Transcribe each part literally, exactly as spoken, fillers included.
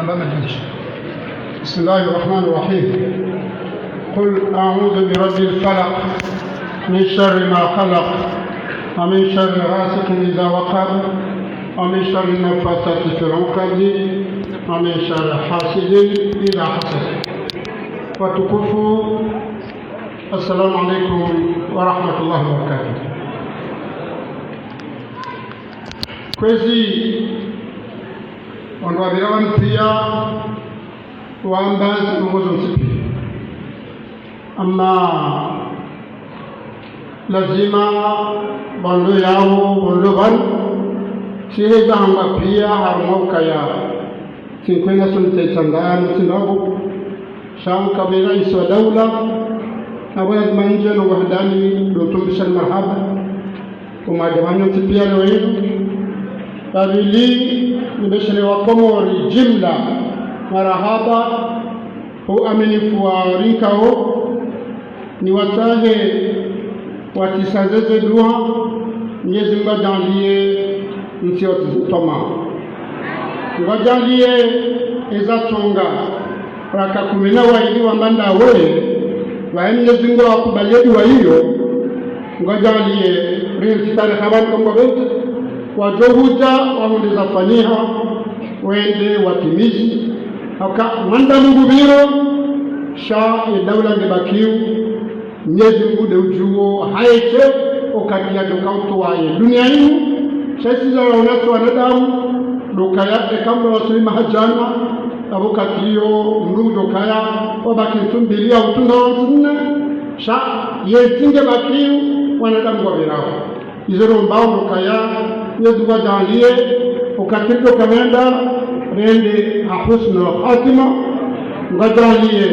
بسم الله الرحمن الرحيم. قل أعوذ برب الفلق، من شر ما خلق، ومن شر غاسق إذا وقب، ومن شر النفاثات في العقد، ومن شر حاسد إذا حسد. Watukufu, assalamu alaikum wa rahmatullahi wa barakatuh. Kwezi, wandru wapvira wanu piya wamba zindrongoo zontsi piya. Amma lazima pvandro yawo, pvandro pvanu, tsiheza hamba piya harumwa ukaya tsinkwenda sonte tsangano tsindrabo. Sha ukaya raisi wa daula, abo ya manjeno wahandani, ndo utumbisha ni marahaba. Umadja wanyu ntsi piya leo inu. Pvapvili, nibeshelee Wakomori jimla marahaba, ho uaminifu warinikao, niwatsahe watsisazeze dua, Mwenyezi Mungu adjaanliye ntsi yotsi zitoma. Ngwadjaanliye eza tsonga, raka kume na wayili wamba ndawe, waye Mwenyezi Mungu wakubaliye dua iyo, ngwadjaanliye rintsi tarehi pvanu kamwe pventsi, wadjo hudja wahundre zafanyiha, wende watimizi, haka mwanadamu ngupviro, sha ye daula ngebakiyo, Mwenyezi Mungu nde udjuwo hayeshe, wakati yadjo kautowa ye duniya inu, sha isi zaona si wanadamu, ndo ukaya eka mndru waswili maha djana, abo wakati iyo mndru ndo ukaya, wabaki ntsu mbili ya utunda wa ntsu nne, sha ye ntsi ngebakiyo, wanadamu ngwapvirao. Izo rombao ndo ukaya, Mwenyezi Mungu adjaanliye, wakati ndo ukamenda, rende ha husnul khatima, ngwadjaanliye,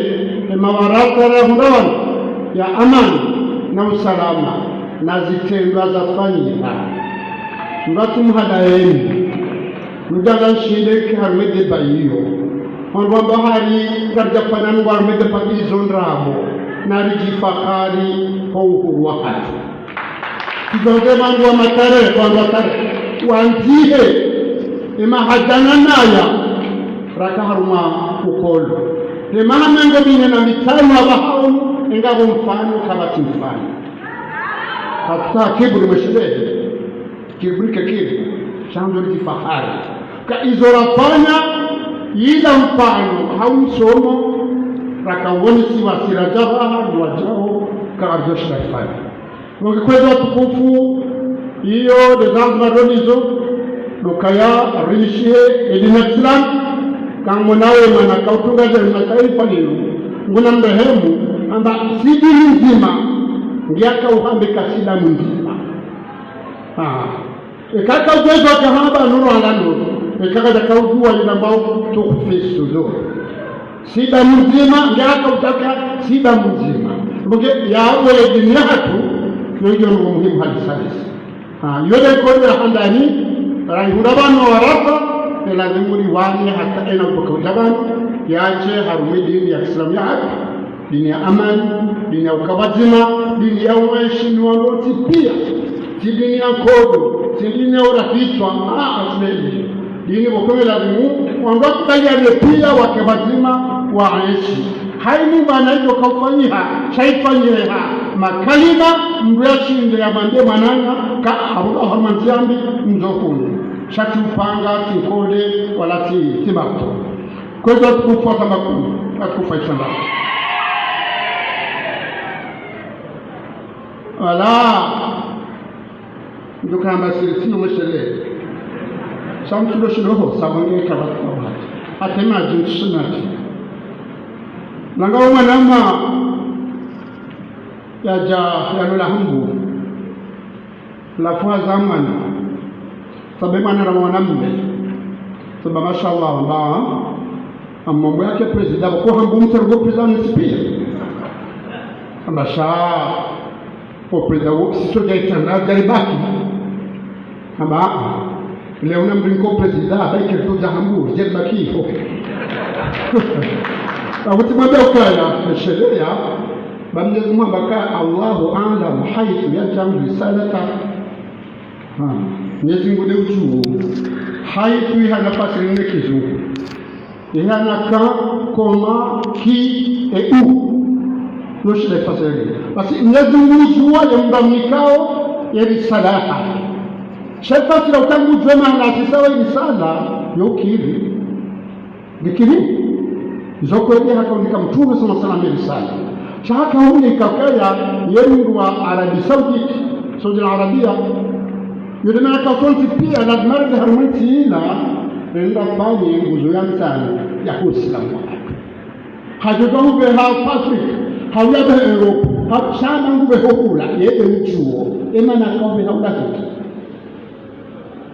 emawaraka rahundra wanu, ya amani, na usalama, na zitrendwa zafanyiha. Ngatsi muhada yenu, mdjanga nshinde ke harumwa ye débat iyo. Wandru wamba hari, karidjafanya nungu harumwa ye débat izo ndrabo, naridjifahari ho uhuru wahatru. Tsidjondze wandru wa matarehi, wandru wa tarehi. Wandzihe, emaha djana naya, raka harumwa ukolo. Emaha mengo mine na mitsanu apvaha unu, engapvo mfano, kapvatsi mfano. Kapvatsi kiburi mwesheleze. Kiburi ke kiburi, sha ndo ridjifahari. Ka izo rafanya, yila mfano, ha umsomo, raka wonesiwa si radja pvaha, ndo wadjao, ka ardjo shinda rifanye. Wonge kwezi watukufu, iyo nde zandzima ndo nizo, ndo ukaya rinishihe ye dini ya Islam, kamwe nawe mwana kautunga dje na taifa linu, nguna mrehemu, amba si dini ndzima, ngiya kauhambe ka si damu ndzima. Ah. Eka kaudjuwa kahamba nuru ala nuru, eka kadjakaudjuwa yilambao tukhfi sudur. Si damu ndzima, ngiya kautaka si damu ndzima. Mbuke yawe dini yahatru, yo ngiyo nungu muhimu halisi halisi. Ah, yo nde kodi ya handani, rayihundra pvanu warafa, elazimu riwane hata ena utoka udja pvanu, yadje harumwa ye dini ya Islam yahatru. Dini ya amani, dini ya ukaya pvadzima, dini ya uheshimiwa wontsi piya. Tsi dini ya nkodo, tsi dini ya urafitwa, ah, asili. Dini pvoko ngelazimu, wandru wakubaliane piya wake pvadzima, waenshi. Hayini mwana idjo kaufanyiha, sha ifanyiha, makalima, mndru yashinde yamwambie mwananya, ka abuda hama ndziambi, mdjo kunu. Sha tsi upanga, tsi nkodo, wala tsi, tsi marto. Kwezi watukufu wa samba kumi, watukufu wa isamba. Wala, ndo ukamba siri tsi no mwesheleze. Sha mtsulo shiloho, sabu nge kaba kwa wati. Atema djinshi nati. Nanga wo mwanama, yadja, yalola hambu. Lafu haza mwana. Sabe mwana ra mwana mme. Saba mashallah, ba. Amombo yake président, ko hambu mtsarugo président municipal. Amba sha, o président wo, si soja itana, gari baki. Amba, leo na mringo président, ba ike soja hambu, gari baki ho. Awuti mwambe ukaya, sheria, ba Mwenyezi Mungu amba ka, Allahu a'lam haythu yaj'alu risalata. Ha, Mwenyezi Mungu nde udjuwo. Haythu iha nafasi nne kizungu. Ye hana quand, comment, qui et où. Yo shida ifasiri. Basi, Mwenyezi Mungu udjuwa ye mdru amnikao ye risala. Sha ifasiri uka ngudjuwa mahala yasisa ye risala, yo kiri. Ngikiri. Izo kweli hakaunika Mtrume swallallahu alayhi wasallam ye risala. Sha hakaunika ukaya ye mdru wa Arabie Saoudite, Saudi Arabia, yo de mana kasontsi pia lazima rende harumwa entsi ila, rende rifanye nguzo ya ntsanu ya Uislamu. Hadjo djuwa hupveha Afrika, hau yapveha Europe, ha shama ngupveha hula, ye de udjuwo, ye mana kauve hula hiki.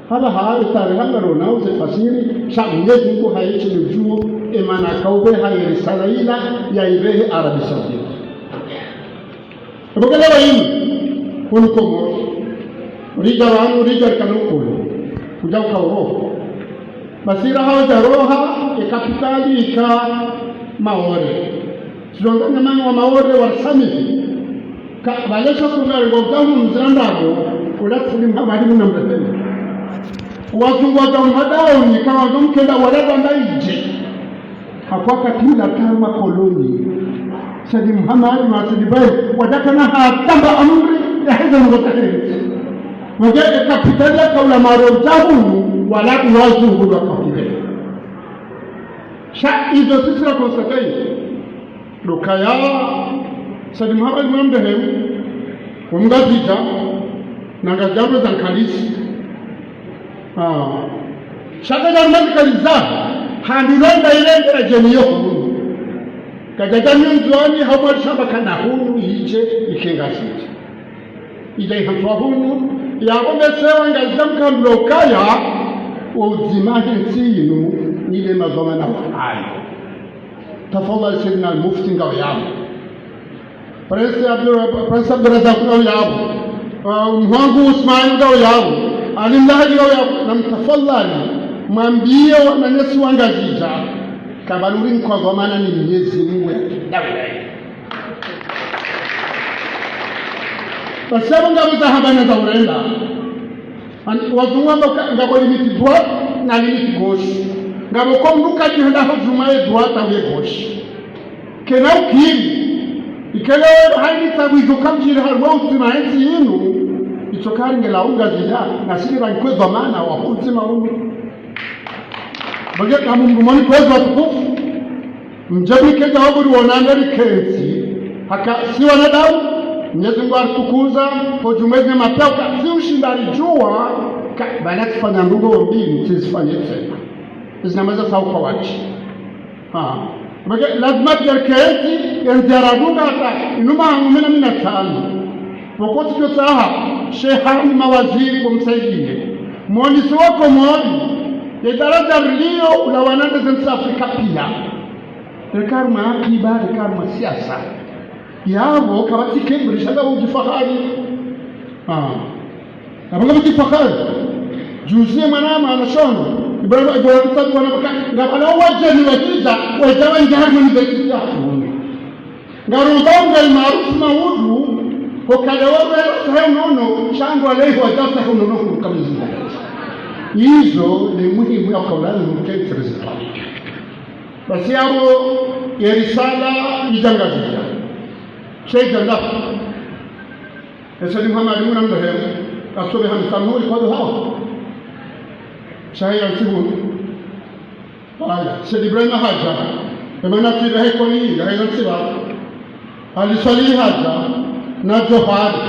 Hapvaha ye tarehi ngarona uze fasiri, sha Mwenyezi Mungu haye shile udjuwo, ye mana kauve haye risala ila, yaipvehe Arabie Saoudite. Ebogele wa yinu, hunu Komori, ridja wanu, ridja rikana ukulu, kudja uka uroha. Basi raha wadja roha, ye kapitali ika Maore. Sidjwanganya mana wa Maore warisamihi. Ka, pvalesha kunga ringo udja hunu ndzira ndrabo, kula tsili mha-, pvali muna mrehemu. Wazungu wadja mhadaoni, ka wandru mkenda wala pvanda idje. Hakwa katila tama koloni. Said Muhammad na Said Ibrahim, wadja kana hatamba amri, ya heza mrota hezi. Wadja ye kapitali yaka ula Maore udja hunu, wala wazungu wakahule. Sha izo sisi raconstater. Ndo ukaya, Said Muhammad mwana mrehemu, wa Mngazidja, na Ngazidja ndo zankalisi. Ah. Sha kadja mali kaliza, handi londa ile ndela djeni yo hunu. Kadja dja Ndzuwani, hau mwa lishamba kana hunu, idje, ike Ngazidja. Idja ihantswa hunu, ya kombesewa Ngazidja mkandula ukaya, wo udzima he ntsi yinu, nile madhwamana wahayo. Tafadhali Sayyidina al-Mufti ngao yapvo. Prince Abdul-, Prince Abdulrazak ngao yapvo. Ah, mwangu Usman ngao yapvo. Ali Mlahadi ngao yapvo. Na mtafadhali, mwambiye wananyasi wa Ngazidja. Kabaluri nkwa dhwamana ni Mwenyezi Mungu ya daula. Basi apvo ngapvo za hamba na za urenda. An-, wazungu wamba ka-, ngapvo limite droite na limite gauche. Ngapvo ko mdru kadjihenda ho djumwa ye droite au ye gauche. Kena ukiri. Ikele haini tabu izo kamdjiri harumwa udzima he ntsi yinu. Itso kari ngela Ungazidja, na siri rangu kwe dhwamana wa udzima unu. Bage kamu mdru moni kwezi watukufu. Mdje mnike djawabu riwonane rikentsi, haka si wanadamu, Mwenyezi Mungu haritukuza, ho djumwa ezi nyama pia uka si ushinda ridjuwa, ka, bala tsifanya ndrongo mbili, tsizifanye tsena. Ezi nyama za sauka watsi. Ha. Bage, lazima pia rikentsi, ye ndzia radunga hata, inu maha ngu mine na mitsanu. Pvoko tsidjo tsaha, sheha ni mawaziri bo msaidiye. Mwonisi wa Komori, ye daraja riliyo ulawana nde ze ntsi Afrika pia. Reka harumwa akiba, reka harumwa siasa. Yapvo, kapvatsi kibri, sha ngapvo udjifahari. Ah. Apvo ngapvo udjifahari. Juzi ye mwana mwana shono. Ibrahim, Ibrahim, tatu wana baka, ngapvo wadjeni wadjidja, wadja wendji harumwa université. Ngarumba unga imarufu maudu, hukale wawe sahe unono, sha ngwalehi wadja sahe unono hunu kamizunga. Izo ni muhimu ya kaulani mkentsi rizitwalika. Basi yapvo ye risala idja Ngazidja. Sha idja ndafu. Ese ni Muhammad mwana mrehemu, kasobe hamsamuhu ikodo hao. Sha haya ntsihu. Haya, Said Ibrahim hadja. Emana tsi behe koni, ya haya ntsihu. Ali Swalihi hadja, na Johari.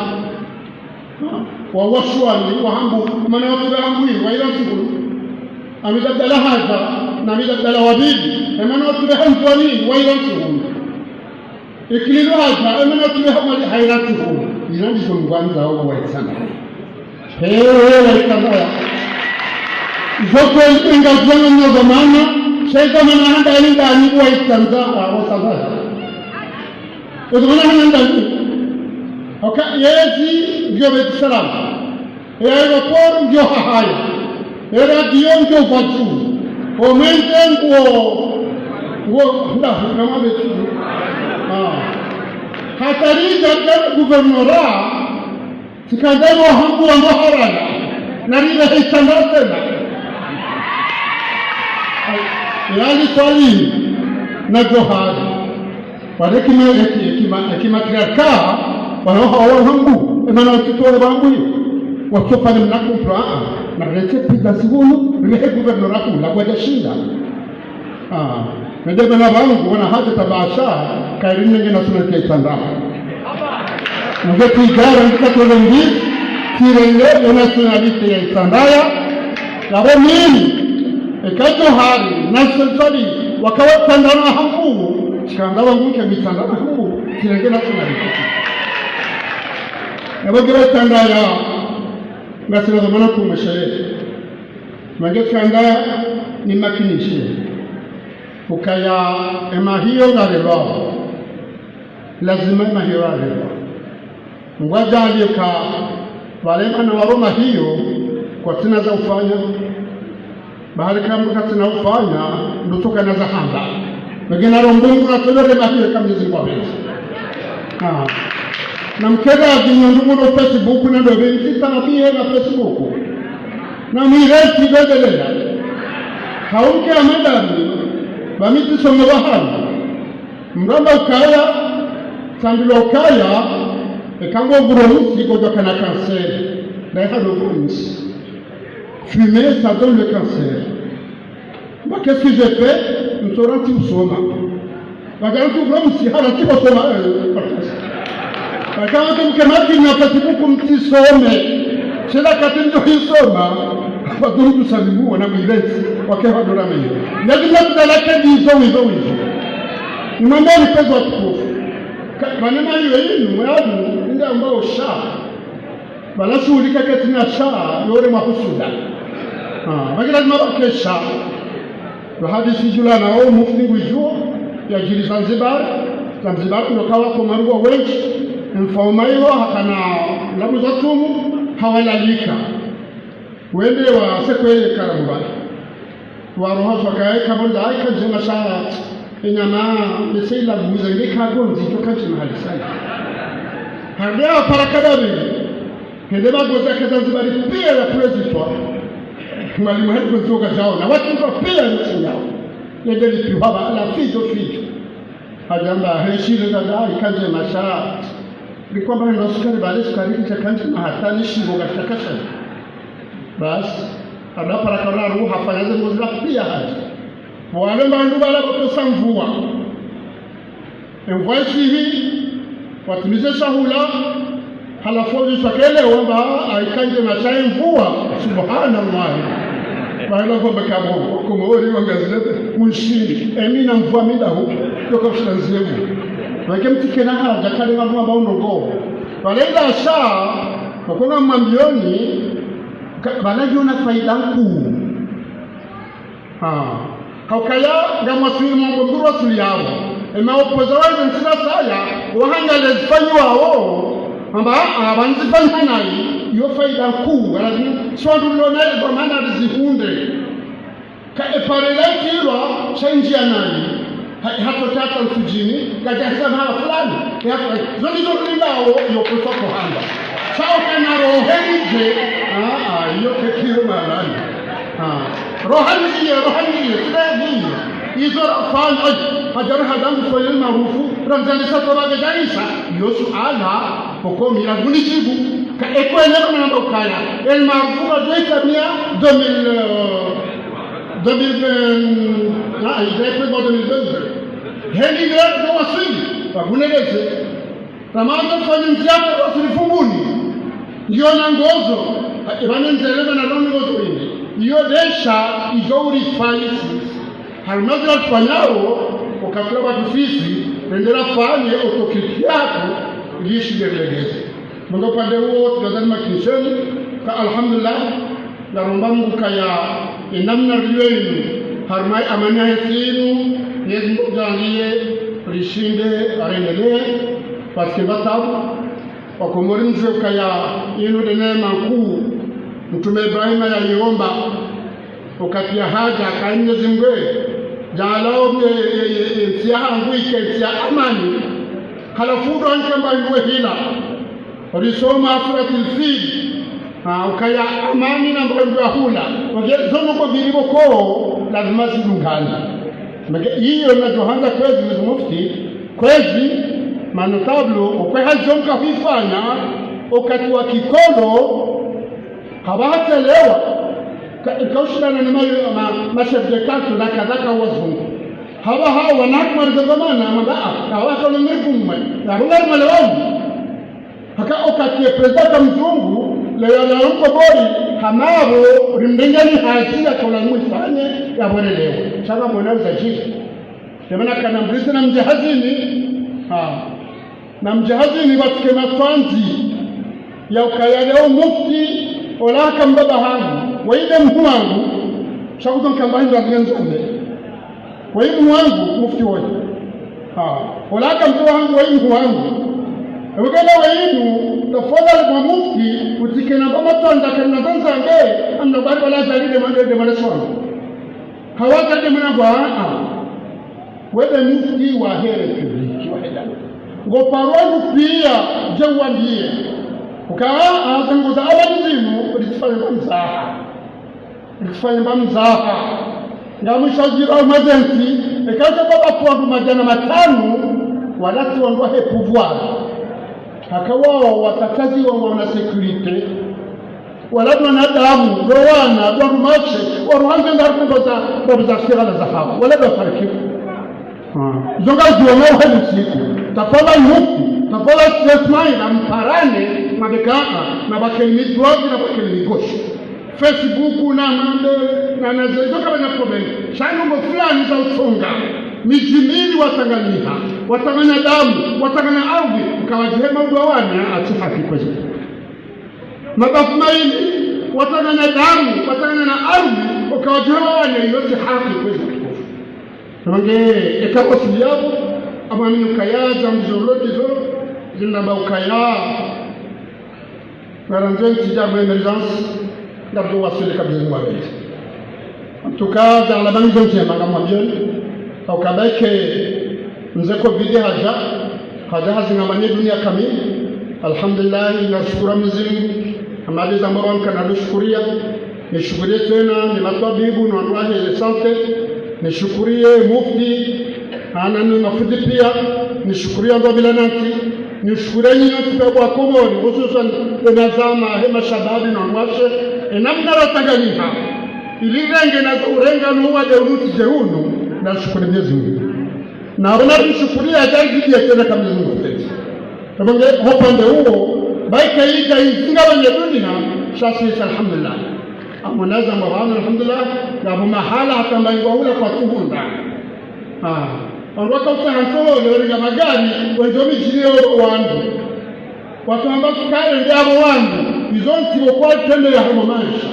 Wa Waswani, wa Hambu, emana watu be Hambu, wa ila ntsihu. Hamid Abdallah hadja, na Hamid Abdallah wa pvili, emana watu be Hambu, wa ila ntsihu. Ikililu hadja, emana watu be Hamadi haina ntsihu. Ina ndizo ngwandzao wa itsandaya. He, wa itsandaya. Izo kweli Ngazidja nyo dhwamana, sha idhwamana handa yinu ndani wa itsandaya, wa itsandaya. Idhwamana handa ndani. Oka, yezi, ngiyo Beit Salam. Ye aéroport ngiyo hahaya. Ye radio ngiyo pvadju. Omwenje nguwo, nguwo, nda, na mwabe tu. Ah. Hata ridja kama gouvernorat, tsikandza no Hambu wa ndo harana. Na ridja hitsandra tsena. Yali Swalihi na Djohar. Wale kima, kima, kima triarka, wala hawa wangu, emana watitowa wangu. Watsofanya mna kumpra, na rete pida sihulu, rehe gouverneur akula, kwa jashinda. Ah, nende bana wangu, wana haja tabasha, kairi nenge nationalité Itsandraya. Nge tigara, nge katolongi, tirenge, nationalité ya Itsandraya. Kabo mimi, eka Djohar, na Swalihi, wakawa Itsandraya hangu, shikanda wangu nke Itsandraya hangu, tirenge nationalité. Ebo gere Itsandraya, ngasina zamana kumweshe. Mange shikanda ni makinishe. Ukaya emahiyo ngarelwao. Lazima emahiyo yarelwa. Ngwadjaliyo ka, wale mana waro mahiyo, kwatsina za ufanya. Bahari kamwe katsina ufanya, ndo tsoka na za hamba. Wegena rombungu na tolore mahiyo kamwe zingwa benzi. Ah. Na mkeda azinyo ndugu no Facebook na ndo benzi, tabiye na Facebook. Na mwireti bedelela. Hauke amadami, bamiti songo bahana. Mramba ukaya, sambilwa ukaya, eka ngo vuro msi, ngodjo kana cancer. Na iha no vuro msi. Fumer, ça donne le cancer. Moi, qu'est-ce que j'ai fait ? Mtsoranti usoma. Wakati vuro msi, haranti usoma, eh, wakati mke maki na Facebook mtsisome. Shela kati ndo hisoma. Wadungu salimu, wana mwireti, wake wadora meyo. Lazima tudalake ndizo, wizo, wizo. Ni mwambeni pezo watukufu. Ka-, maneno hiyo yinu, mwadu, ndio ambao sha. Wala shughuli kake tina sha, yore mahusuda. Ah, baki lazima wake sha. Lo hadisi djulana o mufti ngudjuo, yadjiri Zanzibar, Zanzibar ndo kawa Komori wa wenji, mfaume iho hakana lamu za tumu, hawalalika. Wende wasekwe karamu bali. Waroha swakaye kabonda ayi kandjema sha enyama, meseila mbuze nge kagondzi to kandjema halisani. Hande apara kadabi. Hende bagoza ke Zanzibar pia ya prezitwa. Mwalimu hadi gozo kajao na watu kwa pia nchi yao. Yende lipi haba ala fijo fijo. Hajamba heshile dada ikandjema sha. Likwamba ndo sukari bale sukari kisha kandjema hata ni shingo kashakasha. Basi, adapara kararu hafanya ze ngozi la pia haji. Wale mbandu bala kutosa mvua. Emvua ishihi, watumize shahula, halafu wajiswa kele wamba, ayi kandjema sha emvua, subhanallah. Bahala kwamba kabo, Komori wangazile, munshini, emina mvua midahu, yoka ushila nzevu. Wake mtikena haja, kale mambu amba unongo. Wale ila sha, wakonga mwambioni, ka-, wala yona faida nkuu. Ha. Haukaya, ngamwaswili mwambo nguru waswili yawo. Ema opoza waze ntsina saya, wahangale zifanyiwawo. Amba, ah, banzi fanya nayi, yo faida nkuu, wala zi-, swadu lona, kwa mana rizihunde. Ka eparela itilwa, sha injia nayi. Ha, hato tata mfujini, kaja hisa mahala fulani. Hato, zoni zo kulinda wo, yo kufa kuhanda. Sao kana rohe nije, ah, ah, iyo kekiro malani. Ah, roha nije, roha nije, sile nije. Izo rafanya, ay, hajar hadan soyel marufu, ramzani sa toba gejaisa. Iyo suala, koko mira guni jibu. Ka ekwele kuna namba ukaya. El marufu ka doika mia, deux mille, euh, deux mille vingt, ah, il est prévu en deux mille vingt-deux. Heli leo ndo waswili, wakuneleze. Ramana fanya nziama waswili funguni. Iyo na ngozo, ha, ibane nzele na noni ngozo ine. Iyo desha, izo uri faisi. Halimazi la tufanyao, wakati la watu sisi, rendela fanye autocritique yako, lishi berlegeze. Mungu upande huo, tukazani makinisheni, ka alhamdulillah, naromba Mungu kaya, enamna riyo inu, harimwa amani ya esi inu, Mwenyezi Mungu ajaaliye, rishinde, arendelee, parce que batabu, wakomori mzwe kaya, inu de neema nkuu, Mtume Ibrahima yayiomba, wakati ya haja, ka Mwenyezi Mungu, jaala o, e, e, e, e, ntsi yahangu ike ntsi ya amani. Halafu ndo ankamba iwe hila. Risoma Suratul Fil. Ha, ukaya amani na mbandu ya hula. Wage zono ko vili boko, lazima zidungane. Mage iyo nadjo handza kwezi mezi mufti, kwezi manotable, okwe hazi omka huifanya, okati wa kikolo, haba hatselewa, ka, kaushindana na ma, ma, ma chef de canton na kadhaka wazungu. Haba hawa na kumaliza zamana, mamba, ah, hawa kalo ngirifumwe, ya hunga mwelewamu. Haka okati ye prezida ka mzungu, leya la Komori, hamabo, rimrengani hazi ya kola mwifanye, ya bwelelewa. Sha ngamwona uzadjiri. Yamana kana mbulize na mdje hazini, ha. Na mdje hazini watsike matwanzi, ya ukaya leo mufti, ola haka mbaba hangu, wayi nde mhu wangu, sha kuzo nkamba hindru azinge nzombe. Wayi mhu wangu, mufti woyi. Ha. Ola haka mdru hangu, wayi mhu wangu. Ewe kala wayi mhu, tafadhali mwa mufti, utsike na mbaba matwanzi, kana zanzange, amna bari wala zalile mwande de mwana shwana. Hawatade mwana ngwa, ah. Webe mufti wahe République, wahe daula. Ngo parwa ngu piya, dje wambiye. Uka, ah, zango za awali zinu, ulitsifanye mba mzaha. Ulitsifanye mba mzaha. Nga mwisho jira umazenti, eka tsa baba kwa wandru madjana matsanu, wala tsi wandru wahe pouvoir. Haka wao watsatsaziwa ngwaona sécurité. Wala ndo wanadamu, ndo wana, ndo rumashe, waruhanze nda rukumbaza, babu za sirala za hawa. Wala ndo wafarikiwa. Ah. Zonga ziwa mwa uhali siku. Tafadhali mufti, tafadhali Sheikh Ismail, amparane, mabeka, na bakeli midroite, na bakeli migauche. Facebook na mambe na, na zezo kama na problème. Sha ndrongoo fulani za utsonga. Midji mili watsanganyiha, watsanganya damu, watsanganya ardhi, ukawadjihema udwa wane, atsi haki kwezi. Mabavu mayili, watsanganya damu, watsanganya na ardhi, ukawadjihema wane, iyo tsi haki kwezi. Mange, eka wasili yabo, amwamini ukaya, zambi zolo ndizo, zinamba ukaya. Ngarandzo ntsi dja mwe émergence, ngapvo waswili kabisa mwa beti. En tout cas, za alama ngizo ndjema ngamwambioni. Au kabeke mze covid hadja, hadja hazingamanye dunia kamili. Alhamdulillah, nashukuru Mwenyezi Mungu. Amali za moro mkana nashukuriya. Nishukuriye tsena, ni matwabibu, no wandru wahe santé. Nishukuriye mufti, ana ni mafundi piya. Nishukuriye wandru wa bila nanti. Nishukuriye nyinyi wontsi piya wa Komori, hususan enazama, he mashababi na wandru washe. Enamna ratsanganyiha. Ili renge na urenga no wade unu tsi dje unu. Nashukuru Mwenyezi Mungu. Na wana nishukuriye hadja ngidiye tsena ka Mwenyezi Mungu apvendze. Tabonge, ho upande uwo, baike idja izinga wanye dunia, sha sisi alhamdulillah. Amwona za mwa pvanu, alhamdulillah, ngapvo mahala hata mba ingwa hula kwatsuhundra. Ah, wandru waka utsaha ntsohole, warenga magari, wendji midjini yo wandru. Watsuhamba sukari ndi apvo wandru, izo ntsi wo kwatsendeleya harumwa maesha.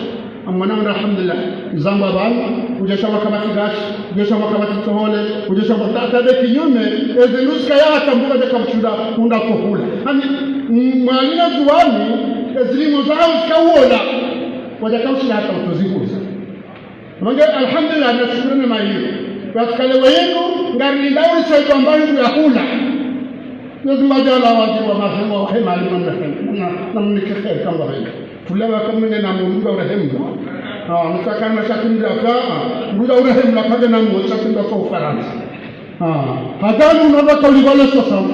Amwona wandru alhamdulillah, izangwa pvanu, udjesha mwaka pvatsi gashi, udjesha mwaka pvatsi ntsohole, udjesha mwaka hata de kinyume, ezi nuska ya hata mbuka de kamshuda, unda kohula. Hani, mwalina zuwani, ezilimo zawo zika uwola, wadja kaushila hata utozihuza. Mange, alhamdulillah, nashukuru neema iyo. Watsikale wayinu, ngari linda uri saito ambayo ya hula. Yozi majala waziri wa mahema, wa hema, na, na, na mnike kheri kamba wayinu. Tulawa kamwe na Mungu urehemu. Ah, mtakana shakimda ka, Mungu urehemu la kage na Mungu shakimda kwa Ufaransa. Ah, hadamu na waka ulibale soixante.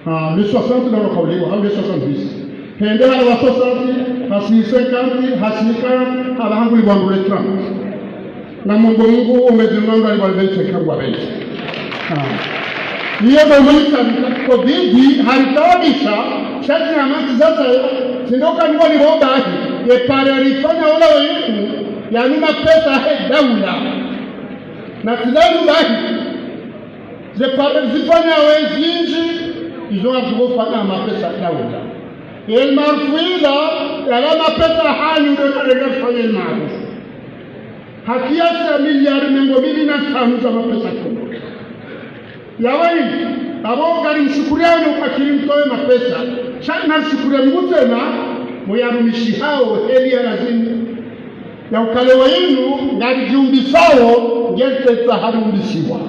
Ah, le soixante na waka uliwa, au le soixante-dix. Hende hala wa soixante, hasi cinquante, hasi quarante, hala hangu libwa ngu le trente. Na Mungu Mungu umezi mnanga libwa le vingt-cinq ngwa vingt. Ah. Iyo ndo mwenye kabisa, covid, halitabisha, shati na mati sasa, sindoka nwa ni bomba ahi, ye pare alifanya ola wayinu, ya numa pesa he daula. Na sidani bahi, ze pare zifanya wezindji, izo ngazifanya mapesa daula. El maarufu ila, yala mapesa hanyu ndo na rega fanya el maarufu. Ha kiasi ya miliari mengo mili na ntsanu za mapesa Komori. Yawayi, apvo ngari mshukuriano kwa kiri mtowe mapesa. Sha na mshukuriye Mungu tsena, mo yarumishi hao, heli ya lazimu. Ya ukale wayinu, ngari djiumbisao, ngeri tetsa hariumbisiwa.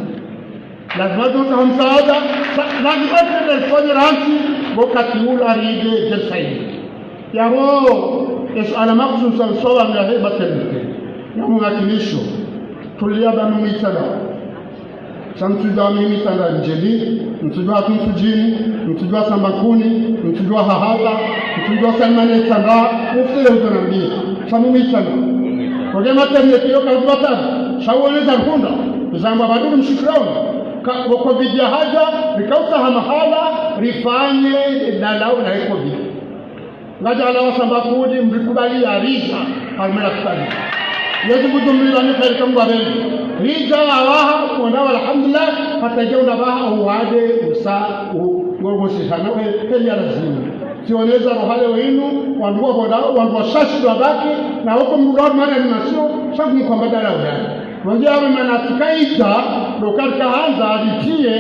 Lazima tutsaha msaada, sa, lazima tende fanye rantsi, wakati ula rije jesaidi. Yapvo, esuala makhsusa nswa wa mna he maternité. Ya mwakinisho. Tulia ba mimi Itsandra. Sha mtsudjuwa mimi Itsandra Ndjeni, mtsudjuwa Tuntsudjini, mtsudjuwa Sambakuni, mtsudjuwa Hahata, mtsudjuwa Salimani Itsandra, mfutele uzo na mbi. Sha mimi Itsandra. Kwa ke maternité yo kazi batana. Sha uoneza rihundra. Zamba baduru mshikilawo. Ka, wo covid yahadja, rikautsaha mahala, rifanye dalao na ye covid. Ngadjala wa Sambakuni, mrikubali ya ridja, harumwa lapitali. Yezi kudumlila ni kheri kamwa beni. Ridja awaha, wanda wa alhamdulillah, hata dje unda baha, uwade, usa, u, ngorgo sisana, we, heli ya lazima. Tsioneza rohale wenu, wandru wa boda, wandru wa shashi wa baki, na woko mrulwa mara ni masio, shaku mkwamba dala udani. Wandji awe mana tukaita, ndo karika handza, alitiye,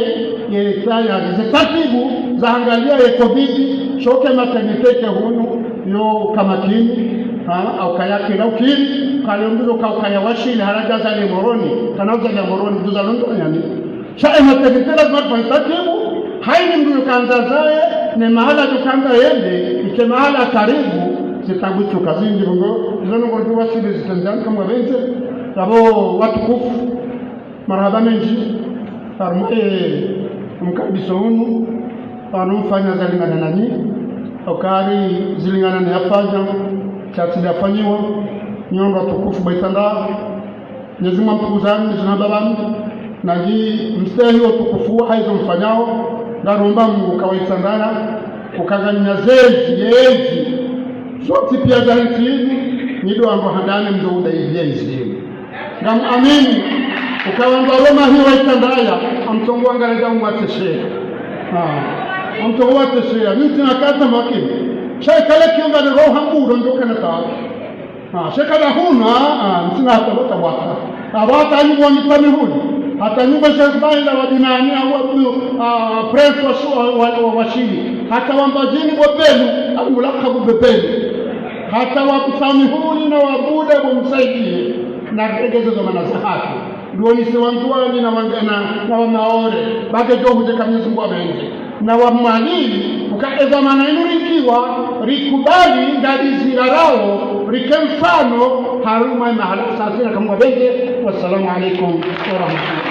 ye tayari, ze taratibu, za hangalia ye covid, sho ke maternité ke hunu, yo kamakini, ha, au kaya kila ukiri, kale mbuzo ka ukaya washili, halaja za le Moroni, kana uza le Moroni, mbuzo za London yani. Sha ye maternité lazima tufanye taratibu, haini mndru yukandza zaye, ne mahala yukandza yende, ike mahala karibu, zitabu tsuka zindji, bongo, izo nongo tuwa shile zitendani kamwa bentse, yabo watukufu, marahaba mendji, harumwa, eh, mkabiso unu, pvanu mfanya zalingana nanyi, okari zilingana ne yafanya, sha tsi yafanyiwa, nyondo watukufu ba Itsandra, Mwenyezi Mungu amtukuzani, Mwenyezi Mungu ababani, nanyi mstehi wo utukufu wa hayizo mfanyao, ngaromba Mungu kawaitsandana, ukanganya zezi, yezi. Zontsi piya za ntsi inu, nyi ndo wandru handani mdjo uda ili yezi. Ngam amini, uka wandru wa Roma hiyo waitsandaya, amtsongo wangaledja umwatseshe. Ah, amtsongo watseshe, mi ntsina kata makini. Sha ikale kiyo ngale roha mbudo ndo kana tawa. Ah, sheka da huna, ah, ntsina hata bota bwata. Abwata anyu bwa mitami huni. Hata nyumba sha zbaila wa dinani, awa, ah, prince wa shu-, wa, wa, wa, wa shili. Hata wamba djini bwa belu, alimulaka bwa belu. Hata wa mitami huni na wa buda bwa msaidie. Na regeze zo mana za haki. Ndo ni se wandzuwani na wanga-, na, na wa Maore. Bake djo hudje ka Mwenyezi Mungu abende. Na wa Mwali, uka eza mana inu rikiwa, rikubali, ngari zirarao, rike mfano, harumwa ye mahala sasina kamwa bende. Wassalamu alaikum warahmatullahi.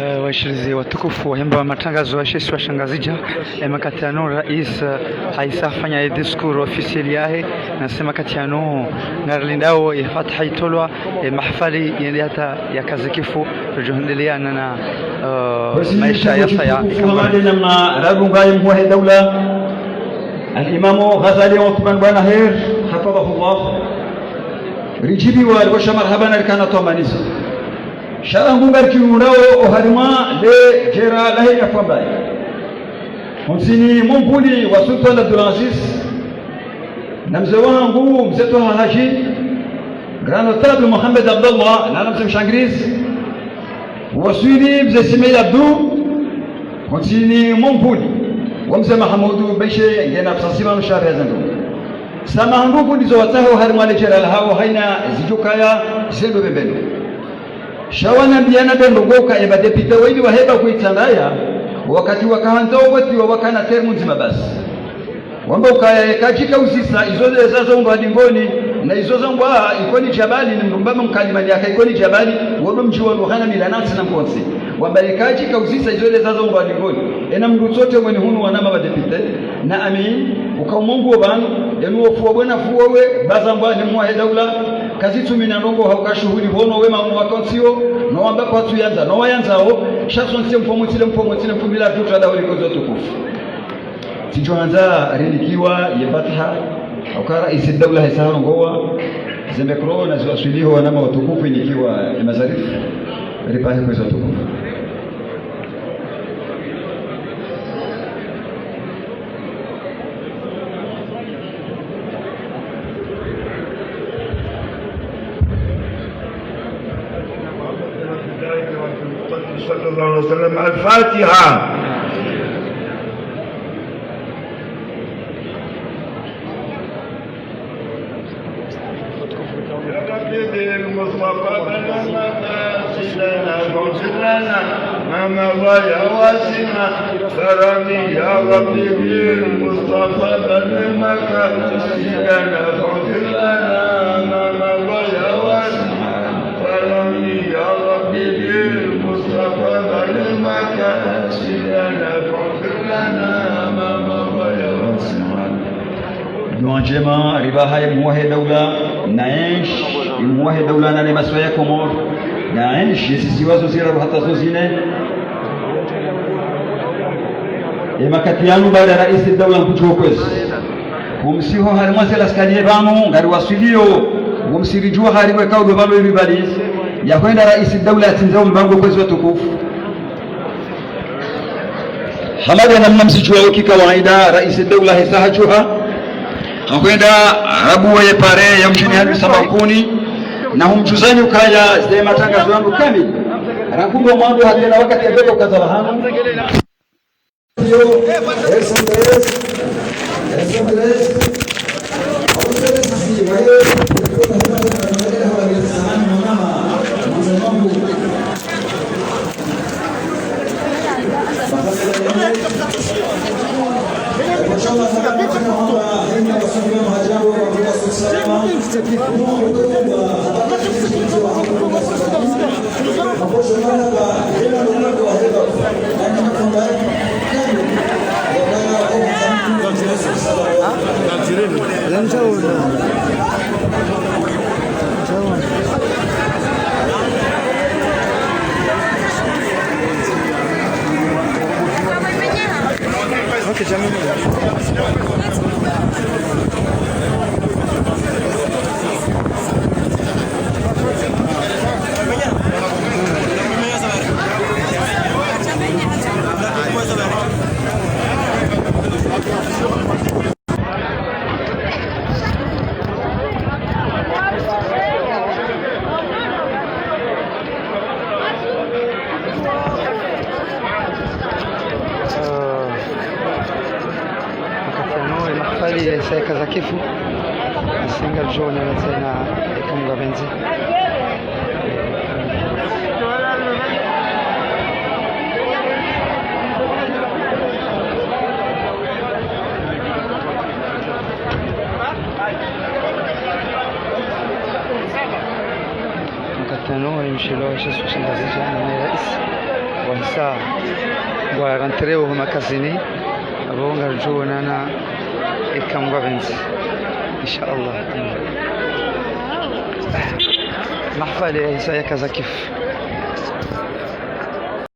Eh, washilizi watukufu, wahemba matangazo ya she isiwa sha Ngazidja, eh, makati yanu rais, eh, haisa hafanya ye discours officiel yahe, na se makati yanu ngarilindao ye fatiha itolwa, eh, mahafali yende hata yakazikifu, ridjo hwendelea na, na, eh, maesha ya saya. Watukufu, hamade namna radunga ye mhuu wahe daula, Al-Imamu Ghazali Othman Bwana Her, hafidhahullah. Ridjibiwa, rikosha marahaba na rikana twamanisa. Sha rangu ngarikirundao oharimwa le djera lahe nyafwambaye. Homsini mwa mvuli wa Sultan Abdul Aziz, na mze wangu, mze Twaha Haji, Grand Notable Mohamed Abdallah, na mze mshangirizi, Waswili mze Simeil Abdou, ho ntsini mwa Mvuni, wa mze Mahamudu Beshe, ngena pvasasi pvanu sha pveza ndo. Samaha nduku ndizo watsaho harimwa le djera lahawo haina zidjokaya zendo pvembeni. Sha wanambia na be ndrongoo ka eba député waili waheba kuitsangaya, wakati wakahandza wovotiwa wakana termu ndzima basi. Wamba ukaya eka djika uzisa izo leza zo ndo adingoni, na izo zo ngwa Ikoni Djabali, ni mdru mbaba mkalimani yaka Ikoni Djabali, wodo mdji wa Luhana mila nantsi na mkontsi. Wamba eka djika uzisa izo leza zo ndo adingoni. Ena mdru tsote mweni hunu wanama wa député, na ami, uka umongu wo pvanu, enu wofuwa bwena fuwa we, baza ngwa ni mwahe daula, kazi tsumi na ndrongoo hauka shuhuli pvono wema unu wakontsiwo, no wamba kwatsu yandza, no wayandzao, sha sontsi mfomo tsile mfomo tsile mfumila tutra dauli kozo tukufu. Tsidjo handza rinikiwa ye fatiha, hauka raisi daula hesa harongowa, ze micro na ziwaswiliho wanama watukufu inikiwa ye mazarifu, ripahe kwezi watukufu. صلى الله عليه وسلم. الفاتحة. يا ربي بالمصطفى بلغنا مقاصدنا فاغفر لنا ما مضى يا واسع الكرم. يا ربي بالمصطفى بلغنا مقاصدنا فاغفر لنا ما مضى يا واسع الكرم. يا ربي بالمصطفى بلغنا مقاصدنا فاغفر لنا ما مضى يا واسع الكرم. Dua ndjema, ribaha ye mwahe daula, na enshi, ye mwahe daula na ne masiwa ya Komori, na enshi, ye zisiwa zo ziraru hata zo zine. Ye makati yanu baada raisi daula nkudjo kwezi. Kumsiho harimwa ze laskali ye pvanu, ngari waswiliyo, kumsiridjuwa harimwe kaudo pvanu ibi bali, ya hwenda raisi daula yatsindza umbango kwezi watukufu. Hama de namna msidjuwao kikawaida, raisi daula hesa hadjuha. Hahwenda rabuwa ye pare ya mdjini hanu Samakuni. Na humdjuzani ukaya ze matangazo yanu kamili. Rangu ndo mwando hadi na wakati ya beko kaza la hanu. Wakati yanu, ye mahafali ya isa yakaza kifu. Nasi ngaridjo onana tsena eka Mungu yapvendze. Wakati yanu, walimshilo wa shesu Shingazidja na marais. Wahisa, wa rentré wo makazini. Apvo ngaridjo onana eka Mungu yapvendze. Insha Allah. Mahafali ya isa yakaza kifu.